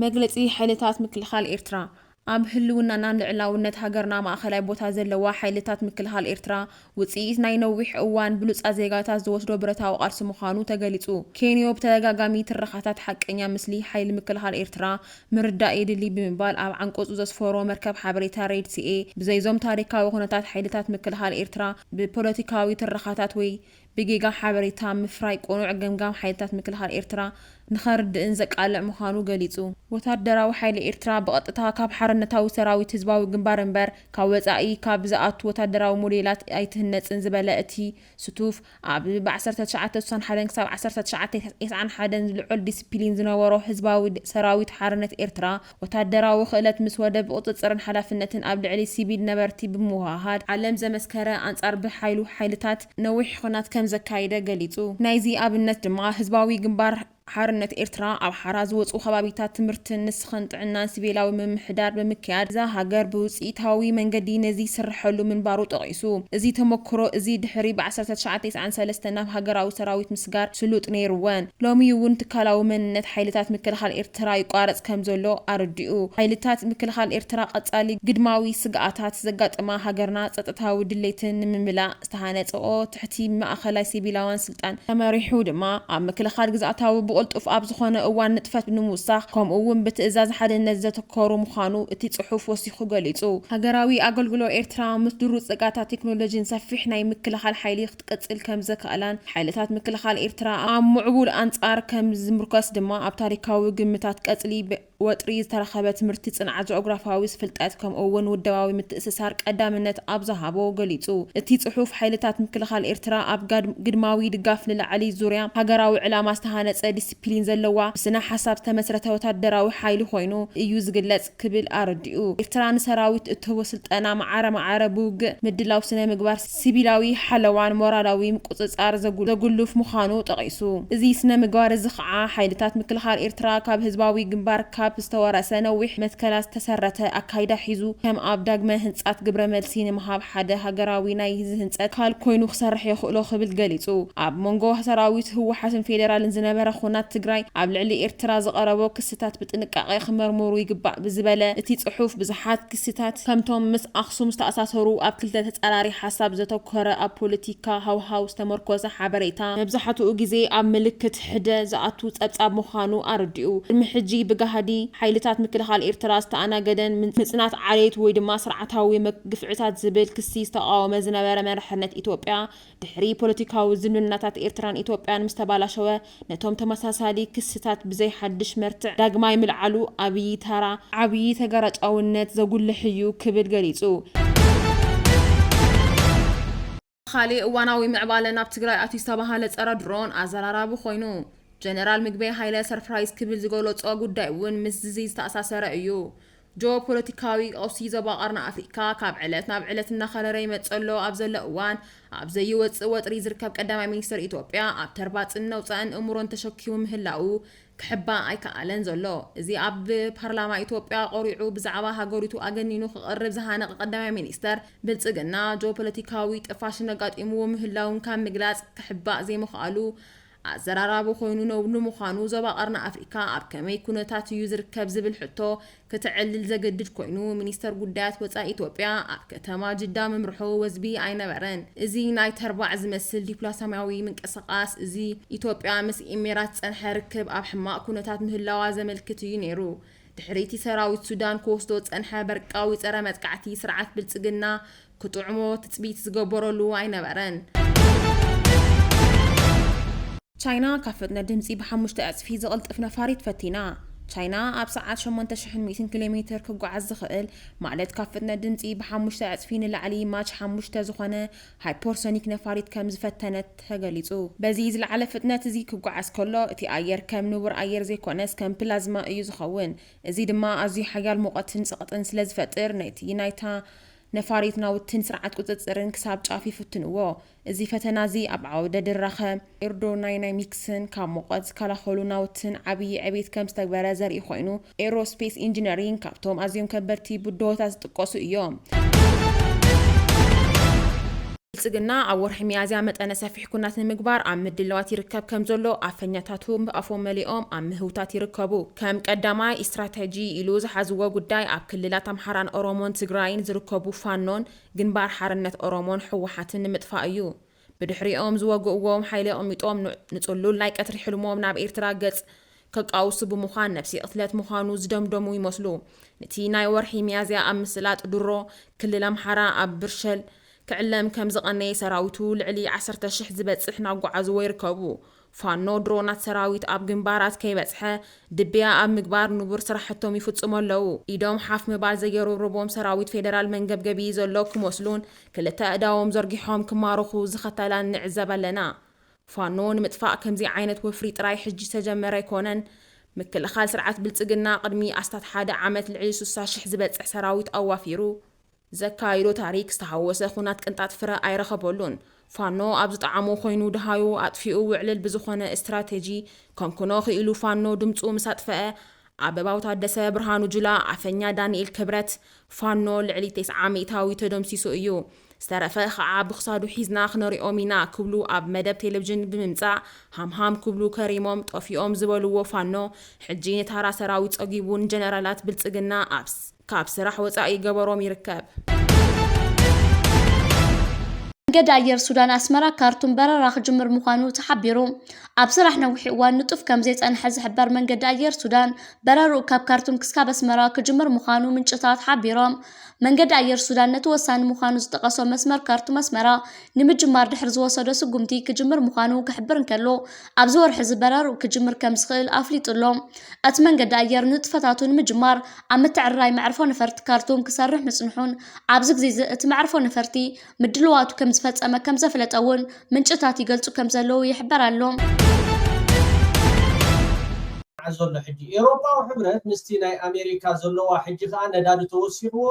መግለጺ ሓይልታት ምክልኻል ኤርትራ። ኣብ ህልውናና ልዕላውነት ሃገርና ማእኸላይ ቦታ ዘለዋ ሓይልታት ምክልኻል ኤርትራ፣ ውጽኢት ናይ ነዊሕ እዋን ብሉጻት ዜጋታት ዝወስዶ ብረታዊ ቃልሲ ምዃኑ ተገሊጹ። ኬንዮ ብተደጋጋሚ ትረኻታት ሓቀኛ ምስሊ ሓይሊ ምክልኻል ኤርትራ ምርዳእ የድሊ ብምባል ኣብ ዓንቀጹ ዘስፈሮ መርከብ ሓበሬታ ሬድ ሲኤ፣ ብዘይዞም ታሪካዊ ኩነታት ሓይልታት ምክልኻል ኤርትራ ብፖለቲካዊ ትረኻታት ወይ ብጌጋ ሓበሬታ ምፍራይ ቅኑዕ ገምጋም ሓይልታት ምክልኻል ኤርትራ ንኸርድእን ዘቃልዕ ምዃኑ ገሊጹ። ወታደራዊ ሓይሊ ኤርትራ ብቐጥታ ካብ ሓርነታዊ ሰራዊት ህዝባዊ ግንባር እምበር ካብ ወጻኢ ካብ ዝኣቱ ወታደራዊ ሞዴላት ኣይትህነጽን ዝበለ እቲ ስቱፍ፣ ኣብ ብ1961 ክሳብ 1991 ልዑል ዲስፕሊን ዝነበሮ ህዝባዊ ሰራዊት ሓርነት ኤርትራ፣ ወታደራዊ ክእለት ምስ ወደብ ቁጽጽርን ሓላፍነትን ኣብ ልዕሊ ሲቪል ነበርቲ ብምውሃሃድ ዓለም ዘመስከረ ኣንጻር ብሓይሉ ሓይልታት ነዊሕ ኹናት ከም ዘካየደ ገሊጹ። ናይዚ ኣብነት ድማ ህዝባዊ ግንባር ሓርነት ኤርትራ ኣብ ሓራ ዝወጹ ከባቢታት ትምህርትን ንስኽን ጥዕናን ሲቪላዊ ምምሕዳር ብምክያድ እዛ ሃገር ብውጽኢታዊ መንገዲ ነዚ ይስርሐሉ ምንባሩ ጠቒሱ። እዚ ተመክሮ እዚ ድሕሪ ብ1993 ናብ ሃገራዊ ሰራዊት ምስጋር ስሉጥ ነይርወን። ሎሚ እውን ትካላዊ መንነት ሓይልታት ምክልኻል ኤርትራ ይቋረጽ ከም ዘሎ ኣረዲኡ። ሓይልታት ምክልኻል ኤርትራ ቀጻሊ ግድማዊ ስግኣታት ዘጋጥማ ሃገርና ጸጥታዊ ድሌትን ንምምላእ ዝተሃነጸኦ ትሕቲ ማእኸላይ ሲቪላውያን ስልጣን ተመሪሑ ድማ ኣብ ምክልኻል ግዝኣታዊ ብቕልጡፍ ኣብ ዝኾነ እዋን ንጥፈት ንምውሳኽ ከምኡ እውን ብትእዛዝ ሓድነት ዘተኮሩ ምዃኑ እቲ ጽሑፍ ወሲኹ ገሊጹ። ሃገራዊ ኣገልግሎ ኤርትራ ምስ ድሩት ጸጋታት ቴክኖሎጂን ሰፊሕ ናይ ምክልኻል ሓይሊ ክትቅጽል ከም ዘክኣላን ሓይልታት ምክልኻል ኤርትራ ኣብ ምዕቡል ኣንጻር ከም ዝምርኮስ ድማ ኣብ ታሪካዊ ግምታት ቀጽሊ ወጥሪ ዝተረኸበ ትምህርቲ ጽንዓት ጂኦግራፋዊ ፍልጠት ከምኡ እውን ውደባዊ ምትእስሳር ቀዳምነት ኣብ ዝሃቦ ገሊጹ። እቲ ጽሑፍ ሓይልታት ምክልኻል ኤርትራ ኣብ ጋድ- ግድማዊ ድጋፍ ንላዕሊ ዙርያ ሃገራዊ ዕላማ ዝተሃነጸ ዲስፕሊን ዘለዋ ብስነ ሓሳብ ዝተመስረተ ወታደራዊ ሓይሊ ኮይኑ እዩ ዝግለጽ ክብል ኣረዲኡ። ኤርትራ ንሰራዊት እትህቦ ስልጠና ማዕረ ማዕረ ብውግእ ምድላው ስነ ምግባር ሲቪላዊ ሓለዋን ሞራላዊ ምቁጽጻር ዘጉ- ዘጉልፍ ምዃኑ ጠቒሱ። እዚ ስነ ምግባር እዚ ከዓ ሓይልታት ምክልኻል ኤርትራ ካብ ህዝባዊ ግንባር ካብ ዝተወረሰ ነዊሕ መትከላት ዝተሰረተ ኣካይዳ ሒዙ ከም ኣብ ዳግመ ህንጻት ግብረ መልሲ ንምሃብ ሓደ ሃገራዊ ናይ ዝህንጸት ካል ኮይኑ ክሰርሕ የኽእሎ ክብል ገሊጹ። ኣብ መንጎ ሰራዊት ህወሓትን ፌዴራልን ዝነበረ ኹናት ትግራይ ኣብ ልዕሊ ኤርትራ ዝቐረቦ ክስታት ብጥንቃቄ ክመርመሩ ይግባእ ብዝበለ እቲ ጽሑፍ ብዙሓት ክስታት ከምቶም ምስ ኣኽሱም ዝተኣሳሰሩ ኣብ ክልተ ተጻራሪ ሓሳብ ዘተኮረ ኣብ ፖለቲካ ሃውሃው ዝተመርኮሰ ሓበሬታ መብዛሕትኡ ግዜ ኣብ ምልክት ሕደ ዝኣቱ ጸብጻብ ምዃኑ ኣረዲኡ። ቅድሚ ሕጂ ብጋህዲ ሓይልታት ምክልኻል ኤርትራ ዝተኣናገደን ምን- ምጽናት ዓሌት ወይ ድማ ስርዓታዊ መግ- ግፍዕታት ዝብል ክሲ ዝተቃወመ ዝነበረ መራሕነት ኢትዮጵያ ድሕሪ ፖለቲካዊ ዝምድናታት ኤርትራን ኢትዮጵያን ምስ ተባላሸወ ነቶም ተመሳሳሊ ክስታት ብዘይ ሓድሽ መርትዕ ዳግማይ ምልዓሉ ዓብዪ ተራ ዓብዪ ተጋራጫውነት ዘጉልሕ እዩ ክብል ገሊጹ። ካልእ እዋናዊ ምዕባለ ናብ ትግራይ ኣትዩ ዝተባሃለ ጸረ ድሮን ኣዘራራቢ ኮይኑ፣ ጀነራል ምግበይ ሃይለ ሰርፕራይዝ ክብል ዝገለጾ ጉዳይ እውን ምስዚ ዝተኣሳሰረ እዩ። ጂኦፖለቲካዊ ቀውሲ ዞባ ቀርኒ ኣፍሪካ ካብ ዕለት ናብ ዕለት እናኸረረ ይመጽእ ኣሎ ኣብ ዘሎ እዋን፣ ኣብ ዘይወጽእ ወጥሪ ዝርከብ ቀዳማይ ሚኒስትር ኢትዮጵያ ኣብ ተርባጽን ነውጻእን እምሮን ተሸኪሙ ምህላዉ ክሕባእ ኣይከኣለን ዘሎ። እዚ ኣብ ፓርላማ ኢትዮጵያ ቆሪዑ ብዛዕባ ሃገሪቱ ኣገኒኑ ክቐርብ ዝሃነቐ ቀዳማይ ሚኒስተር ብልጽግና ጂኦፖለቲካዊ ጥፋሽን ኣጋጢምዎ ምህላውን ካብ ምግላጽ ክሕባእ ዘይምኽኣሉ ኣዘራራቢ ኮይኑ ነው- ንምዃኑ ዞባ ቀርኒ ኣፍሪካ ኣብ ከመይ ኩነታት እዩ ዝርከብ ዝብል ሕቶ ክተዕልል ዘገድድ ኮይኑ፣ ሚኒስተር ጉዳያት ወጻኢ ኢትዮጵያ ኣብ ከተማ ጅዳ ምምርሑ ወዝቢ ኣይነበረን። እዚ ናይ ተርባዕ ዝመስል ዲፕሎማስያዊ ምንቅስቃስ እዚ ኢትዮጵያ ምስ ኢሜራት ዝጸንሐ ርክብ ኣብ ሕማቕ ኩነታት ምህላዋ ዘመልክት እዩ ነይሩ። ድሕሪቲ ሰራዊት ሱዳን ክወስዶ ዝጸንሐ በርቃዊ ጸረ መጥቃዕቲ ስርዓት ብልጽግና ክጥዕሞ ትጽቢት ዝገበረሉ ኣይነበረን። ቻይና ካብ ፍጥነት ድምጺ ብሓሙሽተ ዕጽፊ ዝቕልጥፍ ነፋሪት ፈቲና። ቻይና ኣብ ሰዓት ሸሞንተ ሽሕን ሚእትን ኪሎ ሜትር ክጓዓዝ ዝኽእል፣ ማለት ካብ ፍጥነት ድምጺ ብሓሙሽተ ዕጽፊ ንላዕሊ ማች ሓሙሽተ ዝኾነ ሃይፐርሶኒክ ነፋሪት ከም ዝፈተነት ተገሊጹ። በዚ ዝለዓለ ፍጥነት እዚ ክጓዓዝ ከሎ፣ እቲ ኣየር ከም ንቡር ኣየር ዘይኮነስ ከም ፕላዝማ እዩ ዝኸውን። እዚ ድማ ኣዝዩ ሓያል ሙቐትን ጸቕጥን ስለ ዝፈጥር፣ ነቲ ናይታ ነፋሪት ናውትን ስርዓት ቁጽጽርን ክሳብ ጫፍ ይፍትንዎ። እዚ ፈተና እዚ ኣብ ዓውደ ድራኸ ኤርዶናይናሚክስን ካብ ሙቐት ዝከላኸሉ ናውትን ዓብዪ ዕቤት ከም ዝተግበረ ዘርኢ ኮይኑ፣ ኤሮስፔስ ኢንጂነሪንግ ካብቶም ኣዝዮም ከበድቲ ብድሆታት ዝጥቀሱ እዮም። ብልጽግና ኣብ ወርሒ ሚያዝያ መጠነ ሰፊሕ ኩናት ንምግባር ኣብ ምድላዋት ይርከብ ከም ዘሎ ኣፈኛታቱ ብኣፎም መሊኦም ኣብ ምህውታት ይርከቡ። ከም ቀዳማይ ስትራተጂ ኢሉ ዝሓዝዎ ጉዳይ ኣብ ክልላት ኣምሓራን ኦሮሞን ትግራይን ዝርከቡ ፋኖን ግንባር ሓርነት ኦሮሞን ህወሓትን ንምጥፋእ እዩ። ብድሕሪኦም ዝወግእዎም ሓይሊ ኣቐሚጦም ን-፣ ንጽሉል ናይ ቀትሪ ሕልሞም ናብ ኤርትራ ገጽ ከቃውሱ ብምዃን ነፍሲ ቅትለት ምዃኑ ዝደምደሙ ይመስሉ። ነቲ ናይ ወርሒ ሚያዝያ ኣብ ምስላጥ ድሮ ክልል ኣምሓራ ኣብ ብርሸል ክዕለም ከም ዝቐነየ ሰራዊቱ ልዕሊ ዓሰርተ ሽሕ ዝበጽሕ እናጓዓዝዎ ይርከቡ። ፋኖ ድሮናት ሰራዊት ኣብ ግንባራት ከይበጽሐ ድብያ ኣብ ምግባር ንቡር ስራሕቶም ይፍጽሙ ኣለዉ። ኢዶም ሓፍ ምባል ዘየርብርቦም ሰራዊት ፌደራል መንገብገቢ ዘሎ ክመስሉን ክልተ ኣእዳዎም ዘርጊሖም ክማርኹ ዝኸተላን ንዕዘብ ኣለና። ፋኖ ንምጥፋእ ከምዚ ዓይነት ወፍሪ ጥራይ ሕጂ ዝተጀመረ ኣይኮነን። ምክልኻል ስርዓት ብልጽግና ቅድሚ ኣስታት ሓደ ዓመት ልዕሊ ስሳ ሽሕ ዝበጽሕ ሰራዊት ኣዋፊሩ ዘካይዶ ታሪክ ዝተሃወሰ ኹናት ቅንጣት ፍረ ኣይረኸበሉን። ፋኖ ኣብ ዝጠዓሞ ኮይኑ ደሃዩ ኣጥፊኡ ውዕልል ብዝኾነ ስትራቴጂ ከንኩኖ ክኢሉ ፋኖ ድምፁ ምስ ኣጥፈአ ኣበባው ታደሰ፣ ብርሃኑ ጁላ፣ ኣፈኛ ዳንኤል ክብረት ፋኖ ልዕሊ ተስዓ ሚእታዊ ተደምሲሱ እዩ። ዝተረፈ ኸዓ ብኽሳዱ ሒዝና ክነሪኦም ኢና ክብሉ ኣብ መደብ ቴሌቪዥን ብምምጻእ ሃምሃም ክብሉ ከሪሞም ጠፊኦም ዝበልዎ ፋኖ ሕጂ ንታራ ሰራዊት ጸጊቡ ንጀነራላት ብልጽግና ኣብ ስ-፣ ካብ ስራሕ ወጻኢ ገበሮም ይርከብ። መንገዲ ኣየር ሱዳን ኣስመራ ካርቱም በረራ ክጅምር ምዃኑ ተሓቢሩ። ኣብ ስራሕ ነዊሕ እዋን ንጡፍ ከም ዘይጸንሐ ዝሕበር መንገዲ ኣየር ሱዳን በረርኡ ካብ ካርቱም ክስካብ ኣስመራ ክጅምር ምዃኑ ምንጭታት ሓቢሮም። መንገዲ ኣየር ሱዳን ነቲ ወሳኒ ምዃኑ ዝጠቐሶ መስመር ካርቱም ኣስመራ ንምጅማር ድሕሪ ዝወሰዶ ስጉምቲ ክጅምር ምዃኑ ክሕብር እንከሎ፣ ኣብዚ ወርሒ እዚ በረርኡ ክጅምር ከም ዝኽእል ኣፍሊጡ ኣሎ። እቲ መንገዲ ኣየር ንጥፈታቱ ንምጅማር ኣብ ምትዕርራይ መዕርፎ ነፈርቲ ካርቱም ክሰርሕ ምጽንሑን ኣብዚ ግዜ እዚ እቲ መዕርፎ ነፈርቲ ምድልዋቱ ከም ዝፈጸመ ከም ዘፍለጠ እውን ምንጭታት ይገልጹ ከም ዘለዉ ይሕበር ኣሎ። ዘሎ ሕጂ ኤውሮጳዊ ሕብረት ምስቲ ናይ ኣሜሪካ ዘለዋ ሕጂ ከዓ ነዳዲ ተወሲኽዎ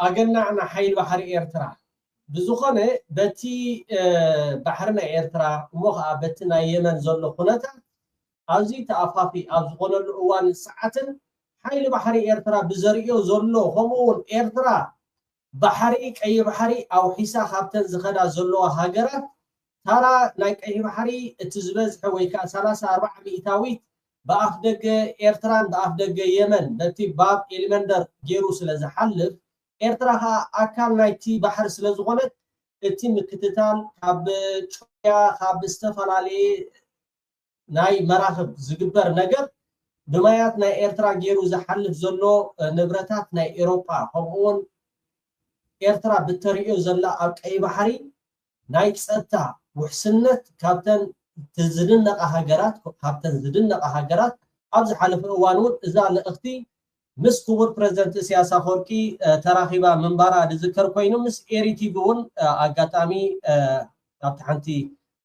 ኣገናዕና ሓይሊ ባሕሪ ኤርትራ ብዝኾነ በቲ ባሕሪ ናይ ኤርትራ እሞ ከዓ በቲ ናይ የመን ዘሎ ኩነታት ኣዝዩ ተኣፋፊ ኣብ ዝኾነሉ እዋን ሰዓትን ሓይሊ ባሕሪ ኤርትራ ብዘርእዮ ዘሎ ከምኡ እውን ኤርትራ ባሕሪ ቀይ ባሕሪ ኣውሒሳ ካብተን ዝኸዳ ዘለዋ ሃገራት ታራ ናይ ቀይ ባሕሪ እቲ ዝበዝሐ ወይ ከዓ ሰላሳ ኣርባዓ ሚእታዊት ብኣፍ ደገ ኤርትራን ብኣፍ ደገ የመን በቲ ባብ ኤልመንደር ገይሩ ስለ ዝሓልፍ ኤርትራ ከዓ ኣካል ናይቲ ባሕሪ ስለ ዝኾነት እቲ ምክትታል ካብ ጮያ ካብ ዝተፈላለየ ናይ መራኽብ ዝግበር ነገር ብማያት ናይ ኤርትራ ገይሩ ዝሓልፍ ዘሎ ንብረታት ናይ ኤሮጳ ከምኡውን ኤርትራ ብተርእዮ ዘላ ኣብ ቀይ ባሕሪ ናይ ፀጥታ ውሕስነት ካብተን ዝድነቃ ሃገራት ካብተን ዝድነቃ ሃገራት ኣብ ዝሓለፈ እዋን እውን እዛ ልእኽቲ ምስ ክቡር ፕረዚደንት እስያስ ኣፈወርቂ ተራኺባ ምንባራ ዝዝከር ኮይኑ ምስ ኤሪ ቲቪ እውን ኣጋጣሚ ኣብቲ ሓንቲ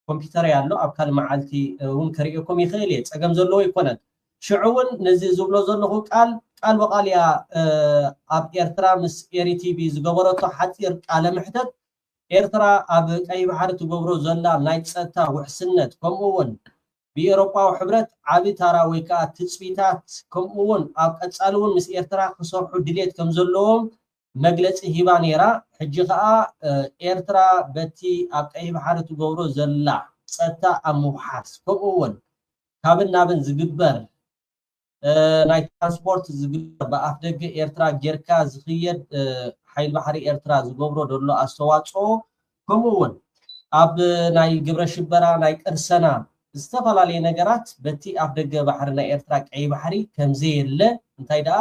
ኮምፒተረይ ኣሎ ኣብ ካልእ መዓልቲ እውን ከርእየኩም ይኽእል እየ ፀገም ዘለዎ ኣይኮነን ሽዑ እውን ነዚ ዝብሎ ዘለኹ ቃል ቃል ብቃል እያ ኣብ ኤርትራ ምስ ኤሪ ቲቪ ዝገበረቶ ሓፂር ቃለ ምሕተት ኤርትራ ኣብ ቀይ ባሕሪ ትገብሮ ዘላ ናይ ፀጥታ ውሕስነት ከምኡ እውን ብኤውሮጳዊ ሕብረት ዓቢ ታራ ወይ ከዓ ትፅቢታት ከምኡ እውን ኣብ ቀፃሊ እውን ምስ ኤርትራ ክሰርሑ ድሌት ከም ዘለዎም መግለፂ ሂባ ነይራ። ሕጂ ከዓ ኤርትራ በቲ ኣብ ቀይ ባሕሪ ትገብሮ ዘላ ፀጥታ ኣብ ምውሓስ ከምኡ እውን ካብን ናብን ዝግበር ናይ ትራንስፖርት ዝግበር ብኣፍ ደገ ኤርትራ ጌርካ ዝኽየድ ሓይል ባሕሪ ኤርትራ ዝገብሮ ዘሎ ኣስተዋፅኦ ከምኡ እውን ኣብ ናይ ግብረ ሽበራ ናይ ቅርሰና ዝተፈላለየ ነገራት በቲ ኣፍ ደገ ባሕሪ ናይ ኤርትራ ቀይ ባሕሪ ከምዘየለ እንታይ ደኣ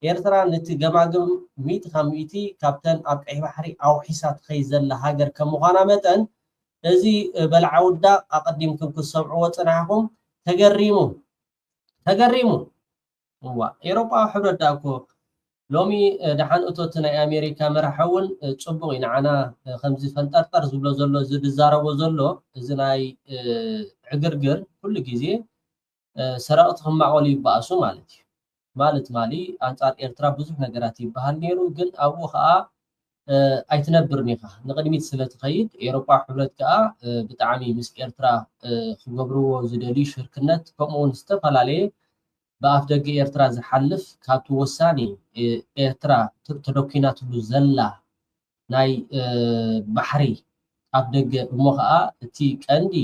ኤርትራ ነቲ ገማግም ሚእቲ ካብ ሚእቲ ካብተን ኣብ ቀይ ባሕሪ ኣውሒሳ ትኸይ ዘላ ሃገር ከም ምዃና መጠን እዚ በልዓ ውዳቕ ኣቐዲምኩም ክትሰምዕዎ ፅናሕኹም ተገሪሙ ተገሪሙ እዋ ኤሮጳዊ ሕብረት ደኣ እኮ ሎሚ ደሓን እቶ እቲ ናይ ኣሜሪካ መራሒ እውን ፅቡቕ እዩ ንዓና ከምዚ ፈንጠርጠር ዝብሎ ዘሎ እዚ ዝዛረቦ ዘሎ እዚ ናይ ዕግርግር ኩሉ ግዜ ሰረቕቲ ክማቐሉ ይበኣሱ ማለት እዩ ማለት ማሊ ኣንፃር ኤርትራ ብዙሕ ነገራት ይበሃል ነይሩ ግን ኣብኡ ከዓ ኣይትነብርን ኢኻ ንቕድሚት ስለ ትኸይድ ኤሮጳ ሕብረት ከዓ ብጣዕሚ ምስ ኤርትራ ክገብርዎ ዝደልዩ ሽርክነት ከምኡ እውን ዝተፈላለየ ብኣፍ ደገ ኤርትራ ዝሓልፍ ካብቲ ወሳኒ ኤርትራ ተደኪናትሉ ዘላ ናይ ባሕሪ ኣፍ ደገ እሞ ከዓ እቲ ቀንዲ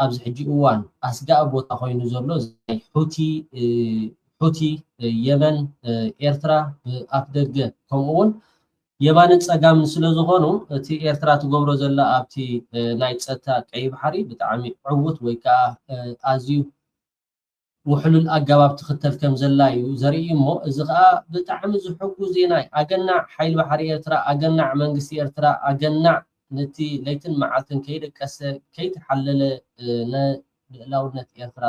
ኣብዚ ሕጂ እዋን ኣስጋኢ ቦታ ኮይኑ ዘሎ ናይ ሑቲ ሑቲ የመን ኤርትራ ብኣፍ ደገ ከምኡ እውን የማንን ጸጋምን ስለ ዝኾኑ እቲ ኤርትራ ትገብሮ ዘላ ኣብቲ ናይ ጸጥታ ቀይ ባሕሪ ብጣዕሚ ዕዉት ወይ ከዓ ኣዝዩ ውሕሉል ኣገባብ ትኽተል ከም ዘላ እዩ ዘርኢ እሞ እዚ ከዓ ብጣዕሚ ዝሕጉ ዜና እዩ። ኣገናዕ ሓይሊ ባሕሪ ኤርትራ፣ ኣገናዕ መንግስቲ ኤርትራ፣ ኣገናዕ ነቲ ለይትን መዓልትን ከይደቀሰ ከይተሓለለ ንልእላውነት ኤርትራ